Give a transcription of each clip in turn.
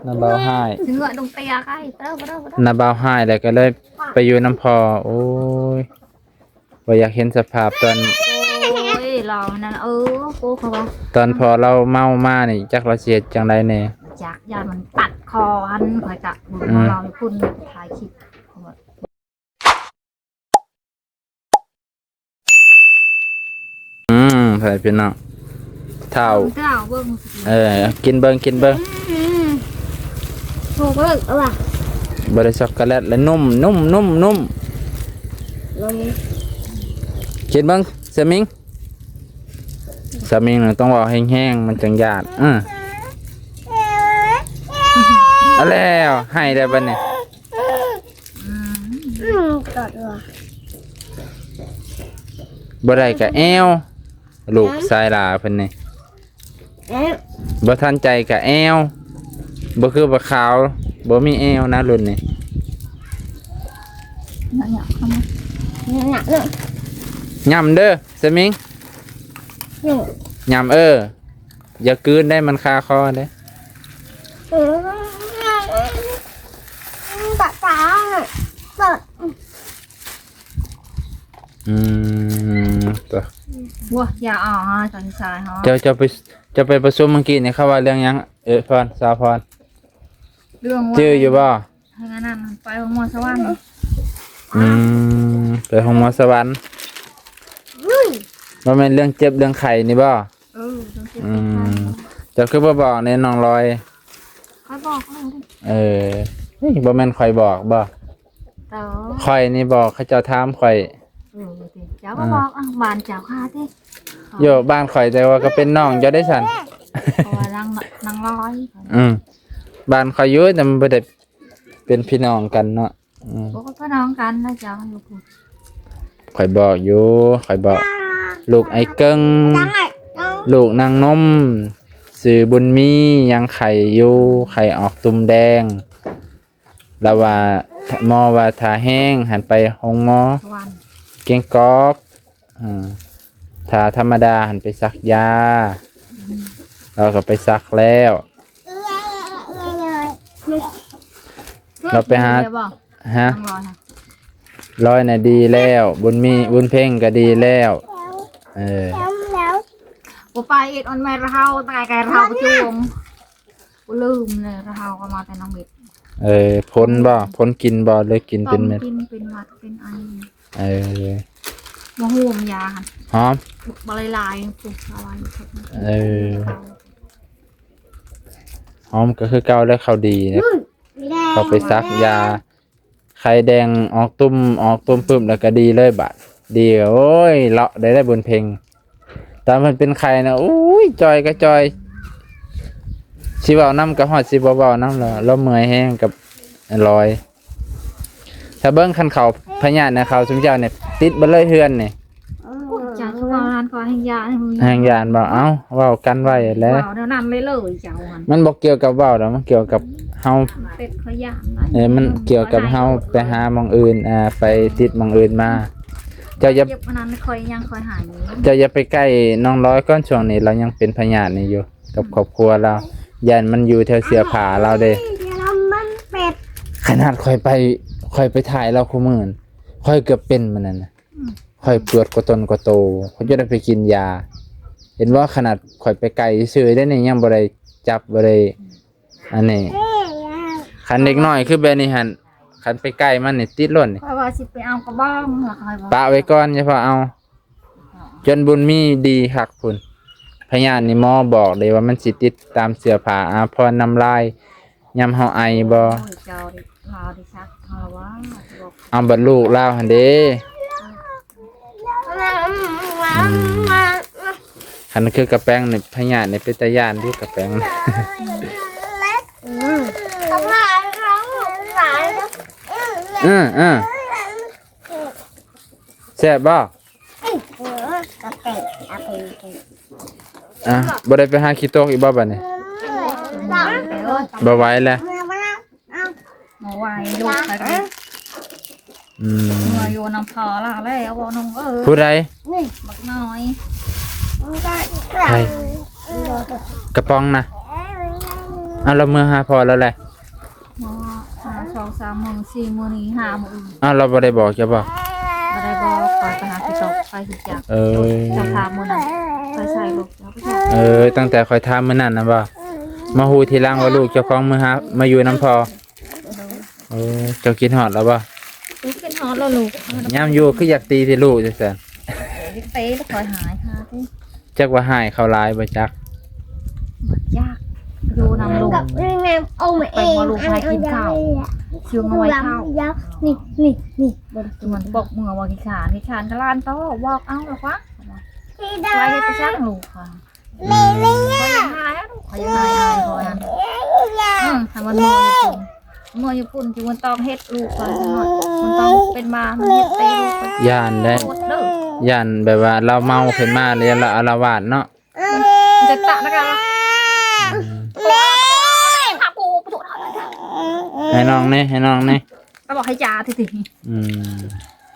ນະບ່າວຮ້າຍ ເສື້ອດົງເຕຍໄກ່ເຕີບໍ່ໄດ້ບໍ່ໄດ້ ນະບ່າວຮ້າຍ ແລ້ວກໍເລີຍໄປຢູ່ນຳພໍ່. ໂອ້ຍ ບໍ່ຢາກເຫັນສະພາບຕອນ ໂອ້ຍ ລາວນັ້ນ ເອີ ໂອ້ ເຂົາວ່າ ຕອນພໍ່ລາວເມົາມານີ້ ຈັກລາວຊິເຮັດຈັ່ງໃດແດ່. ຈັກ ຢ້ານມັນຕັດຄໍຫັ້ນ ຂ້ອຍກະບຸນ ອືມ ເຮົາລາວໃຫ້ພຸ້ນຖ່າຍຄລິບ. ອືມ ໃຜພີ່ນ້ອງ ທ້າວ ເຈົ້າເບິ່ງ ເອີ ກິນເບິ່ງ ກິນເບິ່ງ. ອືມ ໂຫ ເບິ່ງ ເອົາວ່າ ບໍ່ໄດ້ຊັອກໂກແລັດ ແລະ ນຸ້ມ ນຸ້ມ ນຸ້ມ ນຸ້ມ. ລອງ ກິນເບິ່ງ ສະມິງ ສະມິງ ຕ້ອງເວົ້າແຮງໆ ມັນຈັ່ງຢາກ. ອື ເອົາແລ້ວ ໃຫ້ແລ້ວບັດນີ້. ອືມ ບໍ່ໄດ້ກະແອວ ລູກຊາຍຫຼ້າເພິ່ນນີ້ ແອວ ບໍ່ທັນໃຈກະແອວ ບໍ່ຄືບັກຂາວ ບໍ່ມີແອວນະລຸ້ນນີ້. ຫຍ້ຳເດີ ສະມິງ ຫຍ້ຳ ເອີ ຢ່າກືນໄດ້ ມັນຄາຄໍເດ້. ອືມ ປະປາ ເປີດ ອືມ ຕົວະ ບໍ່ ຢ່າເອົາ ເຈົ້າ ເຈົ້າໄປ ເຈົ້າໄປປະຊຸມມື້ກີ້ນີ້ ເຂົາວ່າເລື່ອງຫຍັງ? ເອີ ພອນ ສາວພອນ ເລື່ອງວ່າ ຈື່ຢູ່ບໍ່? ເລື່ອງອັນນັ້ນ ໄປໂຮງໝໍສະຫວັນ. ອືມ ໄປໂຮງໝໍສະຫວັນ. ບໍ່ແມ່ນເລື່ອງເຈັບເລື່ອງໄຂ້ນີ້ບໍ່? ເອີ ເລື່ອງເຈັບ ອືມ ເລື່ອງໄຂ້. ເຈົ້າຄືບໍ່ບອກແດ່ນ້ອງລອຍ? ຂ້ອຍບອກແລ້ວເດ້. ເອີ ເຮີ້ຍ ບໍ່ແມ່ນຂ້ອຍບອກບໍ່? ເຈົ້າ ຂ້ອຍນີ້ບອກ ເຂົາເຈົ້າຖາມຂ້ອຍ. ເອີ ເຈົ້າກໍບອກ ອ່າ ບ້ານເຈົ້າຂ້າຕິ? ຢູ່ບ້ານຂ້ອຍ ແຕ່ວ່າກໍເປັນນ້ອງເຈົ້າໄດ້ຊັ້ນ ເພາະວ່ານາງ ນາງລອຍ. ອືມ ບ້ານຂ້ອຍຢູ່ ແຕ່ມັນບໍ່ໄດ້ເປັນພີ່ນ້ອງກັນເນາະ. ອືມ ໂອ້ ກໍພີ່ນ້ອງກັນນະເຈົ້າ ຢູ່ພຸ້ນ. ຂ້ອຍບອກຢູ່ ຂ້ອຍບອກ ລູກອ້າຍເກິ່ງ ລູກນາງນົມ ຊື່ບຸນມີ ຍັງໄຂ້ຢູ່ ໄຂ້ອອກຕຸ່ມແດງ. ລາວວ່າ ໝໍວ່າຖ້າແຮງຫັ້ນໄປໂຮງໝໍ ສະຫວັນ ກຽງກອກ. ອືມ ຖ້າທຳມະດາຫັ້ນໄປສັກຢາ. ອືມ ລາວກໍໄປສັກແລ້ວ. ລາວໄປຫາ ຮະ? ນ້ອງລອຍນະ ລອຍນະດີແລ້ວ ບຸນມີ ບຸນເພັງກໍດີແລ້ວ. ເອີ ບໍ່ໄປເອັດອອນແມ່ນເຮົາ ຕາຍໄກເຮົາປະຈຸມ ບໍ່ລືມເລີຍ ເຮົາກໍມາແຕ່ນ້ອງເມັດ. ເອີ ພົນບໍ່? ພົນກິນບໍ່ ຫຼືກິນເປັນເມັດ? ກິນເປັນຫວັດເປັນໄອ. ເອີ ບໍ່ໂຮມຢາຫັ້ນ ຫອມ ບໍ່ຫຼາຍໆ ເອີ ຫອມກໍຄືເກົ່າແລ້ວ ເຂົາດີເດ້. ອືມ ເຂົາໄປສັກຢາ ໄຂ່ແດງອອກຕຸ່ມ ອອກຕຸ່ມປຶບ ແລ້ວກໍດີເລີຍບາດ. ດີ ໂອ້ຍ ເລາະໄດ້ ໄດ້ບຸນເພັງ. ຕອນເພິ່ນເປັນໄຂ້ນະ ໂອ້ຍ ຈ່ອຍກໍຈ່ອຍ ຊິເວົ້ານຳກໍຮອດຊິບໍ່ເວົ້ານຳແລ້ວ ລາວເມື່ອຍແຮງກັບລອຍ. ຖ້າເບິ່ງຄັນເຂົາພະຍາດນະ ເຂົາຊຸມເຈົ້ານີ້ຕິດເບິດເລີຍເຮືອນນີ້. ໂອ້ຍ ເຈົ້າຄືວ່າຮ້ານກໍແຮງຢ້ານ ແຮງຢ້ານບໍ່? ເອົ້າ ເວົ້າກັນໄວ້ແຫຼະ ເວົ້າແນວນັ້ນເລີຍເລີຍເຈົ້າຫັ້ນ. ມັນບໍ່ກ່ຽວກັບເວົ້າດອກ ມັນກ່ຽວກັບເຮົາ ເປັນຂ້ອຍຢ້ານນະ. ເອີ ມັນກ່ຽວກັບເຮົາໄປຫາໝ່ອງອື່ນ ອ່າ ໄປຕິດໝ່ອງອື່ນມາ. ເຈົ້າຢ່າ ເຈັບອັນນັ້ນ ຂ້ອຍຍັງ ຂ້ອຍຫາຍ. ເຈົ້າຢ່າໄປໃກ້ນ້ອງລອຍກ່ອນ ຊ່ວງນີ້ລາວຍັງເປັນພະຍາດນີ້ຢູ່ ກັບຄອບຄົວລາວ ຢ້ານມັນຢູ່ແຖວເສື້ອຜ້າລາວເດ້. ມັນເປັດ ຂະໜາດຂ້ອຍໄປ ຂ້ອຍໄປຖ່າຍລາວຄູ່ມື້ ຂ້ອຍເກືອບເປັນມື້ນັ້ນນະ. ອືມ ຂ້ອຍປວດກວ່າຕົນກວ່າໂຕ ຂ້ອຍຈະໄດ້ໄປກິນຢາ. ເຫັນບໍ່ ຂະໜາດຂ້ອຍໄປໃກ້ຊື່ໆເດ້ນີ້ ຍັງບໍ່ໄດ້ຈັບ ບໍ່ໄດ້ ອັນນີ້ ຄັນເດັກນ້ອຍຄືແບບນີ້ຫັ້ນ ຄັນໄປໃກ້ມັນນີ້ຕິດໂລດນີ້. ຂ້ອຍວ່າຊິໄປເອົາກະບອງ ແລ້ວຂ້ອຍບອກ ປະໄວ້ກ່ອນ ຢ່າຟ້າວເອົາ. ອໍ ຈົນບຸນມີດີຄັກພຸ້ນ. ພະຍາດນີ້ໝໍບອກເດ້ວ່າມັນຊິຕິດຕາມເສື້ອຜ້າອາພອນ ນ້ຳລາຍ ຍາມເຮົາໄອບໍ່. ໂອ້ຍ ເຈົ້າ ລາວໄດ້ຊັກເຮົາວ່າ ເອົາບັດລູກລາວຫັ້ນເດ້. ອືມ ຄັນຄືກະແປງນີ້ ພະຍາດນີ້ເປັນຕາຢ້ານຢູ່ ກະແປງ. ອືມ ເອີ ເອີ ແຊບບໍ່? ອ່ະ ບໍ່ໄດ້ໄປຫາຂີ້ຕົກອີກບໍ່ບັດນີ້? ບໍ່ໄຫວແລ້ວ. ບໍ່ໄຫວ ລູກຂ້ອຍກໍ ອືມ ເມື່ອຢູ່ນຳພໍ່ລາວແລ້ວບໍ່ນ້ອງເອີຍ. ຜູ້ໃດ? ນີ້ ບັກນ້ອຍ. ໃຜ? ກະປ໋ອງນະ. ເອົາ ລາວເມືອຫາພໍ່ລາວແຫຼະ? ມາຫາສອງສາມມື້ ສີ່ມື້ນີ້ ຫ້າມື້ອື່ນ. ເອົາ ລາວບໍ່ໄດ້ບອກເຈົ້າບໍ່? ບໍ່ໄດ້ບອກ ຂ້ອຍໄປຫາຂີ້ຕົກ ໄປຂີ້ຈັກ. ເອີ ເຈົ້າຖາມມື້ນັ້ນ ໄປໃສລູກເຈົ້າ? ເອີ ຕັ້ງແຕ່ຂ້ອຍຖາມມື້ນັ້ນນະບໍ່? ມາຮູ້ທີຫຼັງວ່າລູກເຈົ້າຂອງມາຫາ ມາຢູ່ນຳພໍ່. ໂອ້ ເຈົ້າຄິດຮອດລາວບໍ່? ເອີ ຄິດຮອດລາວລູກ. ຍາມຢູ່ຄືຢາກຕີແຕ່ລູກຈັ່ງຊັ້ນ? ຢາກຕີແລ້ວຂ້ອຍຫາຍຄາຕິ. ຈັກວ່າຫາຍເຂົາຫຼາຍບໍ່ຈັກ. ບໍ່ຈັກ ຢູ່ນຳລູກ ແມ່ນ ເອົາມາເອງ ເອົາມາເອງ ໃຫ້ກິນເຂົ້າ ຊິງວຍເຂົ້າ. ນີ້ ນີ້ ນີ້ ເບິ່ງ ມັນປົກເມືອວ່າຂີ້ຂານ ຂີ້ຂານກໍລ້ານໂຕ ບອກເອົາລະວ່າ ໄປເຮັດໄປຊ່າງລູກວ່າ. ອືມ ຂ້ອຍຢາກຫາຍ ຂ້ອຍຢາກຫາຍອາຍຂ້ອຍຫັ້ນ. ເອີ ຖ້າມັນເມືອຢູ່ພຸ້ນ ເມືອຢູ່ພຸ້ນ ຊິມັນຕ້ອງເຮັດລູກຂ້ອຍ ມັນຕ້ອງເປັນບ້າ ມັນເຮັດເຕະລູກຂ້ອຍ. ຢ້ານໄດ໋ ຢ້ານແບບວ່າລາວເມົາຂຶ້ນມາ ແລ້ວລາວອາລະວາດເນາະ. ເອີ ມັນຈະຕະນະກະ ອືມ ໃຫ້ນ້ອງແດ່ ໃຫ້ນ້ອງແດ່ ກໍບອກໃຫ້ຈາຕິຕິ. ອືມ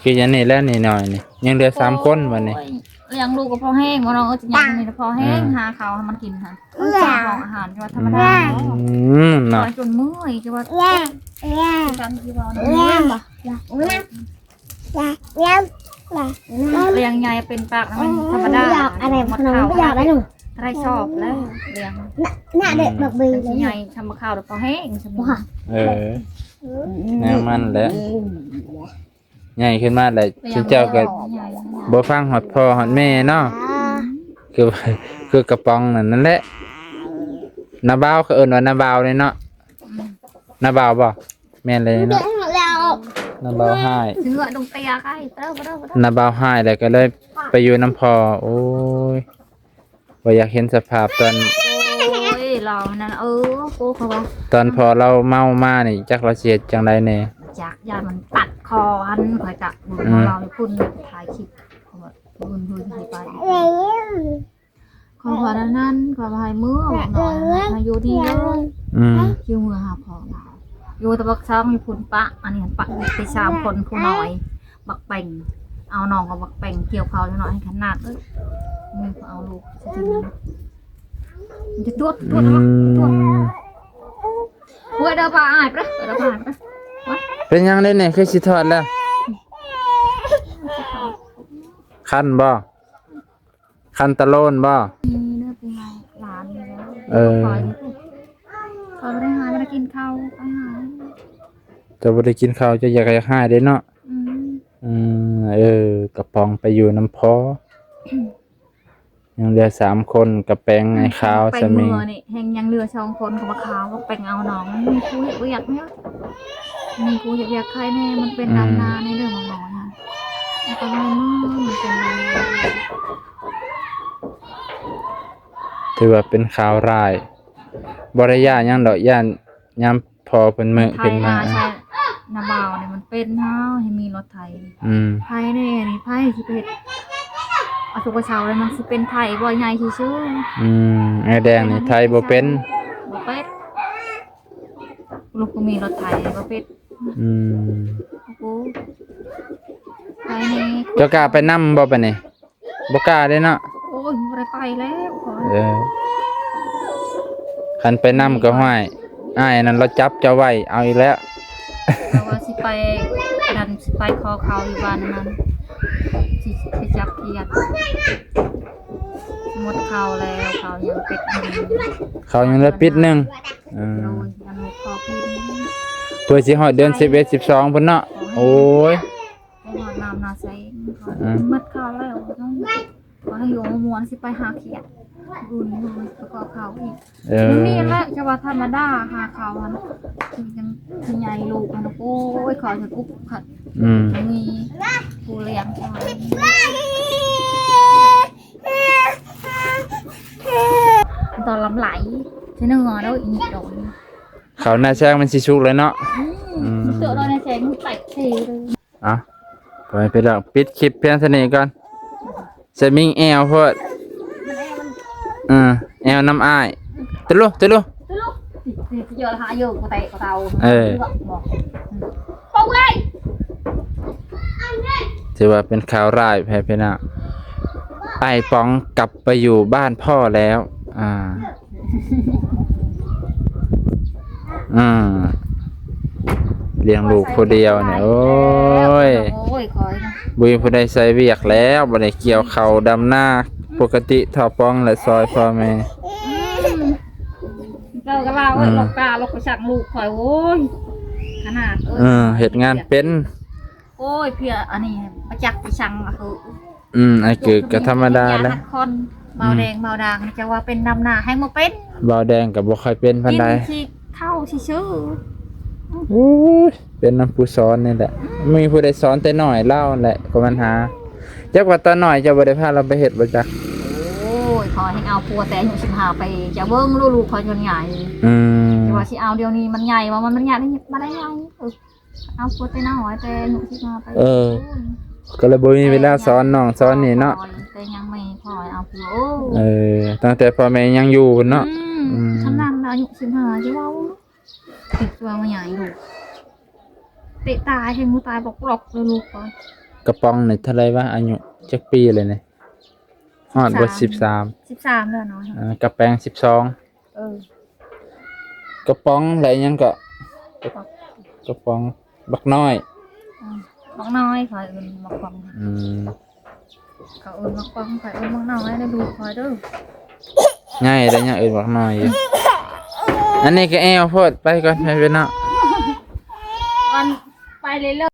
ຄືອັນນີ້ແຫຼະ ນີ້ໜ້ອຍນີ້ ຍັງເຫຼືອສາມຄົນບັດນີ້. ໂອ້ຍ ລ້ຽງລູກກໍພໍແຮງບໍ່ນ້ອງເອີຍ ຊິໃຫຍ່ນີ້ພໍແຮງ. ເອີ ຫາເຂົ້າໃຫ້ມັນກິນຫັ້ນ ມັນຈະຫ້ອງອາຫານ ຈະວ່າທຳມະດາ. ອືມ ເນາະ ຈນເມື່ອຍ ຈະວ່າ ຄືກັນທີ່ເວົ້ານະ ລ້ຽງໃຫຍ່ເປັນປາກນະ ມັນທຳມະດາ. ບໍ່ຢາກອັນໃດ ມັນ ຂະໜົມບໍ່ຢາກໄດ້ໜຶ່ງ ໄດ້ຊອບແລ້ວລ້ຽງ ໜ້າເດັກບັກບີ ຊິໃຫຍ່ທຳມະຂ່າວແລ້ວພໍແຮງ. ເອີ ແນວມັນແຫຼະ ໃຫຍ່ຂຶ້ນມາແລ້ວ ເຈົ້າກໍບໍ່ຟັງຮອດພໍ່ຮອດແມ່ເນາະ. ຄື ຄືກະປ໋ອງນັ້ນ ນັ້ນແຫຼະ ນ້າບ່າວ ເຂົາເອີ້ນວ່ານ້າບ່າວເລີຍເນາະ. ອືມ ນ້າບ່າວບໍ່? ແມ່ນເລີຍເນາະ ນ້າບ່າວຮ້າຍ ເສືອດົງເຕຍໄກ່ ນ້າບ່າວຮ້າຍແລ້ວກໍເລີຍໄປຢູ່ນຳພໍ່. ໂອ້ຍ ບໍ່ຢາກເຫັນສະພາບຕອນ ໂອ້ຍ ລາວນັ້ນ ເອີ ໂອ້ ເຂົາວ່າ ຕອນພໍ່ລາວເມົາມານີ້ ຈັກລາວຊິເຮັດຈັ່ງໃດແດ່. ຈັກ ຢ້ານມັນຕັດຄໍຫັ້ນ ຂ້ອຍກະ ອືມ ເອົາລາວໃຫ້ພຸ້ນ ຖ່າຍຄລິບ ເຂົາວ່າ ເພິ່ນ ເພິ່ນຊິໄປ ເຂົາວ່ານັ້ນ ເຂົາວ່າໃຫ້ເມືອ ບອກນ້ອຍ ໃຫ້ຢູ່ນີ້ເດີ. ອືມ ຊິເມືອຫາພໍ່ລາວ ຢູ່ແຕ່ບັກຊ່ອງຢູ່ພຸ້ນປະ ອັນນີ້ປະໄປສາມຄົນ ຜູ້ນ້ອຍ ບັກເປັງ ເອົານ້ອງກັບບັກເປັງກ່ຽວເຂົ້າຢູ່ເນາະ ໃຫ້ຂະໜາດເລີຍ. ອືມ ເອົາລູກ ມັນຈະຕວດ ຕວດ ອືມ ຕວດ ເປີດເດີ ພາອ້າຍໄປ ເປີດເດີ ພາອ້າຍໄປ. ເປັນຫຍັງເດນີ້ ຄືຊິຖອດແລ້ວ? ຄັນບໍ່? ຄັນຕະໂລນບໍ່? ມີເດີ ເປັນຫຼານນີ້ແຫຼະ. ເອີ ຂ້ອຍ ຂ້ອຍບໍ່ໄດ້ຫາ ບໍ່ໄດ້ກິນເຂົ້າ ໄປຫາ. ເຈົ້າບໍ່ໄດ້ກິນເຂົ້າ ເຈົ້າຢາກ ຢາກຫາຍເດ້ເນາະ. ອືມ ອືມ ເອີ ກະປ໋ອງໄປຢູ່ນຳພໍ່ ຍັງເຫຼືອສາມຄົນ ກະແປງ ໄອ້ຂາວ ໄປ ສາມີ ເມືອນີ້ແຮ່ງຍັງເຫຼືອສອງຄົນ ກໍມາຂາວ ກໍແປງເອົານ້ອງ ມັນມີຜູ້ເຮັດວຽກເນາະ ມີຜູ້ເຮັດວຽກໃຄແດ່ ມັນເປັນ ອືມ ດຳນາໃນເລື່ອງຂອງນ້ອງຫັ້ນ ແລ້ວກໍໃຫ້ເມືອ ມັນເປັນ ຖືວ່າເປັນຂ່າວຮ້າຍ ບໍ່ໄດ້ຢ້ານຫຍັງດອກ ຢ້ານຍາມພໍ່ເພິ່ນເມີ້ຂຶ້ນມາ ໃສ່ນ້າບ່າວນີ້ມັນເປັນເນາະ ໃຫ້ມີລົດໄຖ ອືມ ໄຖແດ່ນີ້ ໃຜຊິໄປເຮັດ ອາສຸກກະເຊົາແລ້ວມັນຊິເປັນໄຖບໍ່ໃຫຍ່ຊື່ໆ. ອືມ ອ້າຍແດງນີ້ໄຖບໍ່ເປັນ ບໍ່ເປັນ ລູກກໍມີລົດໄຖບໍ່ເປັນ. ອືມ ໂອ້ໂຫ ໄຖແດ່ ເຈົ້າກ້າໄປນຳບໍ່ປານນີ້? ບໍ່ກ້າເດ້ເນາະ. ໂອ້ຍ ບໍ່ໄດ້ໄປແລ້ວຂ້ອຍ ເອີ ຄັນໄປນຳກໍ ຫ້ວຍ ອ້າຍນັ້ນລາວຈັບເຈົ້າໄວ້ ເອົາອີກແລ້ວ ລາວວ່າຊິໄປ ນັ້ນ ຊິໄປຂໍເຂົ້າຢູ່ບ້ານນັ້ນ ຊິໄປຈັບຂຽດ ໝົດເຂົ້າແລ້ວ ເຂົ້າຍັງປິດໜຶ່ງ ເຂົ້າຍັງເຫຼືອປິດໜຶ່ງ. ເອີ ໂດຍ ຍັງບໍ່ພໍກິນ ເພື່ອຊິຮອດເດືອນສິບເອັດ ສິບສອງພຸ້ນເນາະ. ໂອ້ຍ ໄປຮອດນ້ຳນາແຊງ ອືມ ໝົດເຂົ້າແລ້ວ ເຂົາໃຫ້ຢູ່ມ່ວນ ຊິໄປຫາຂຽດ ບຸນ ໄປຂໍເຂົ້າອີກ. ເອີ ມັນມີແຫຼະ ຈະວ່າທຳມະດາຫາເຂົ້າຫັ້ນ ຄືຍັງ ຄືໃຫຍ່ລູກຫັ້ນ ໂອ້ຍ ເຂົ້າຈະກຸບຂັດ. ອືມ ມີຜູ້ລ້ຽງເຂົ້າ ຕອນລຳໄຫຼ ເທື່ອໜຶ່ງເດີ ອີກດອກ ເຂົ້ານາແຊງມັນຊິສຸກແລ້ວເນາະ. ອືມ ອືມ ເຈົ້ານາແຊງມັນແຕກເສເລີຍ. ອ່ະ ໄປ ໄປແລ້ວ ປິດຄລິບພຽງເທົ່ານີ້ກ່ອນ ສະມິງແອວໂພດ ເອີ ແອວນຳອ້າຍ ຕະລຸ ຕະລຸ ເອີ ຖືວ່າເປັນຂ່າວຮ້າຍແທ້ພີ່ນ້ອງ ອ້າຍປ໋ອງກັບໄປຢູ່ບ້ານພໍ່ແລ້ວ ອ່າ. ອືມ ລ້ຽງລູກຜູ້ດຽວນີ້ ໂອ້ຍ ໂອ້ຍ ຂ້ອຍນະ ບໍ່ມີຜູ້ໃດໃສ່ວຽກແລ້ວ ບໍ່ໄດ້ກ່ຽວເຂົ້າດຳນາ ປົກກະຕິທ້າວປອງແຫຼະ ຊ່ອຍພໍ່ແມ່ ອືມ ເຈົ້າກໍວ່າ ໂອ້ຍ ອືມ ລັອກຕາ ລັອກໄປສັກລູກຂ້ອຍ ໂອ້ຍ ຂະໜາດ ເອີ ເຮັດງານເປັນ ໂອ້ຍ ເພຍ ອັນນີ້ປະຈັກໄປສັງ ອື ອືມ ອ້າຍເກີກກໍທຳມະດາແຫຼະ ຄອນ ອືມ ເບົາແດງເບົາດາງ ຈະວ່າເປັນດຳນາແຮງບໍ່ເປັນ ເບົາແດງກໍບໍ່ຄ່ອຍເປັນປານໃດ ກິນຊິເຂົ້າຊື່ໆ ໂອ້ຍ ເປັນນຳຜູ້ສອນນີ້ແຫຼະ ອືມ ມີຜູ້ໃດສອນແຕ່ນ້ອຍລາວແຫຼະ ກໍບັນຫາ ຈັກວ່າຕອນນ້ອຍເຈົ້າບໍ່ໄດ້ພາລາວໄປເຮັດບໍ່ຈັກ ໂອ້ຍ ຂ້ອຍແຮງເອົາຜົວແຕ່ອາຍຸສິບຫ້າປີ ຈະເບິ່ງລູກຂ້ອຍຈົນໃຫຍ່ ອືມ ຈະວ່າຊິເອົາດຽວນີ້ມັນໃຫຍ່ບໍ່ ມັນ ມັນໃຫຍ່ ມັນໄດ້ໃຫຍ່ ເອີ ເອົາຜົວແຕ່ນ້ອຍ ແຕ່ອາຍຸສິບຫ້າໄປ ເອີ ກໍເລີຍບໍ່ມີເວລາສອນນ້ອງສອນນີ້ເນາະ ແຕ່ຍັງໄມ່ຄ່ອຍເອົາຜົວ ເອີ ຕັ້ງແຕ່ພໍ່ແມ່ຍັງຢູ່ພຸ້ນເນາະ ອືມ ອືມ ຊ່ຳນັ້ນອາຍຸສິບຫ້າ ຈະເວົ້າ ຄິດວ່າມາໃຫຍ່ລູກ ເຕະຕາຍ ໃຫ້ໝູຕາຍບອກໆ ເລີຍລູກຂ້ອຍ ກະປ໋ອງນີ້ເທົ່າໃດວະ ອາຍຸຈັກປີແລ້ວນີ້ ຮອດບໍ່ ສິບສາມ ສິບສາມແລ້ວເນາະ ເອີ ກະແປງສິບສອງ ເອີ ກະປ໋ອງ ແລະ ຫຍັງເກາະ ກະປ໋ອງ ບັກນ້ອຍ ອືມ ບັກນ້ອຍ ຂ້ອຍເອີ້ນບັກປ໋ອງ ອືມ ເຂົາເອີ້ນບັກປ໋ອງ ຂ້ອຍເອີ້ນບັກນ້ອຍ ໃຫ້ລູກຂ້ອຍເດີ ໃຫຍ່ແລ້ວຍັງເອີ້ນບັກນ້ອຍຢູ່ ອັນນີ້ກໍແອວໂພດ ໄປກ່ອນ ໄປເນາະ ມັນໄປເລື້ອຍໆ